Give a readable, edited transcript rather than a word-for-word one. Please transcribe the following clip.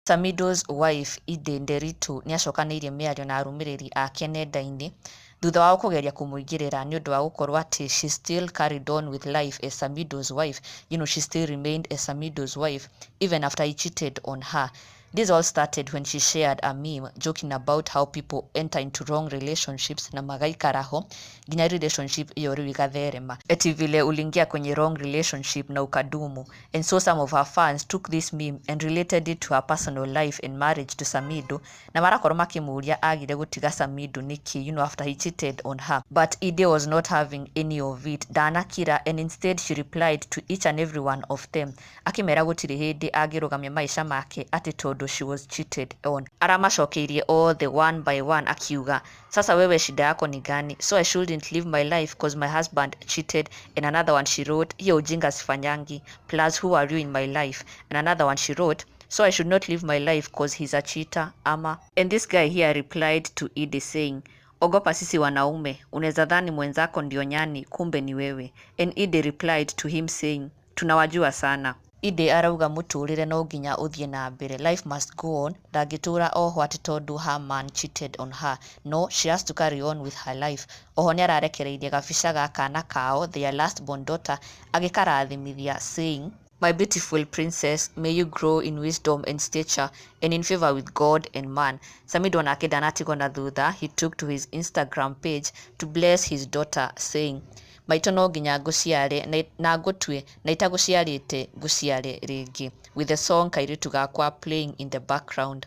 Samidoh's wife Edday Nderitu nĩacokanĩirie mĩario na arũmĩrĩri ake nenda-inĩ thutha wao kũgeria kũmũingĩrĩra nĩ ũndũ wa gũkorwo atĩ she still carried on with life as Samidoh's wife. She still remained as Samidoh's wife even after he cheated on her. This all started when she shared a meme joking about how people enter into wrong relationships na magaikara ho nginya relationship iyo rĩu igatherema, eti vile uliingia kwenye wrong relationship na ukadumu. And so some of her fans took this meme and related it to her personal life and marriage to Samidoh, na marakorwo makĩmũria agire gũtiga Samidoh nĩkĩ after he cheated on her. But Edday was not having any of it. Ndanakira, and instead she replied to each and every one of them akĩmera gũtirĩ hĩndĩ angĩrũgamia maica make atĩ tondũ she was cheated on. Aramacokeirie othe one by one akiuga, "Sasa wewe shida yako ni gani? So I shouldn't live my life 'cause my husband cheated?" And another one she wrote, "Hiyo ujinga sifanyangi. Plus, who are you in my life?" And another one she wrote, "So I should not live my life 'cause he's a cheater, ama?" And this guy here replied to Edday saying, "Ogopa sisi wanaume, unaweza dhani mwenzako ndio nyani, kumbe ni wewe." And Edday replied to him saying, "Tunawajua sana." Edday arauga mũtũrĩre no nginya ũthiĩ na mbere, life must go on. Ndangĩtũra oho atĩ tondũ her man cheated on her. No, she has to carry on with her life. Oho nĩararekereirie gabica ga kana kao, their last born daughter, agĩkarathimithia saying, "My beautiful princess, may you grow in wisdom and stature and in favor with God and man." Samidoh nake ndanatigwo na thutha. He took to his Instagram page to bless his daughter saying, "Maitũ no nginya ngũciare na ngũtue na itagũciarĩte ngũciare rĩngĩ," with the song Kairĩtu Gakwa playing in the background.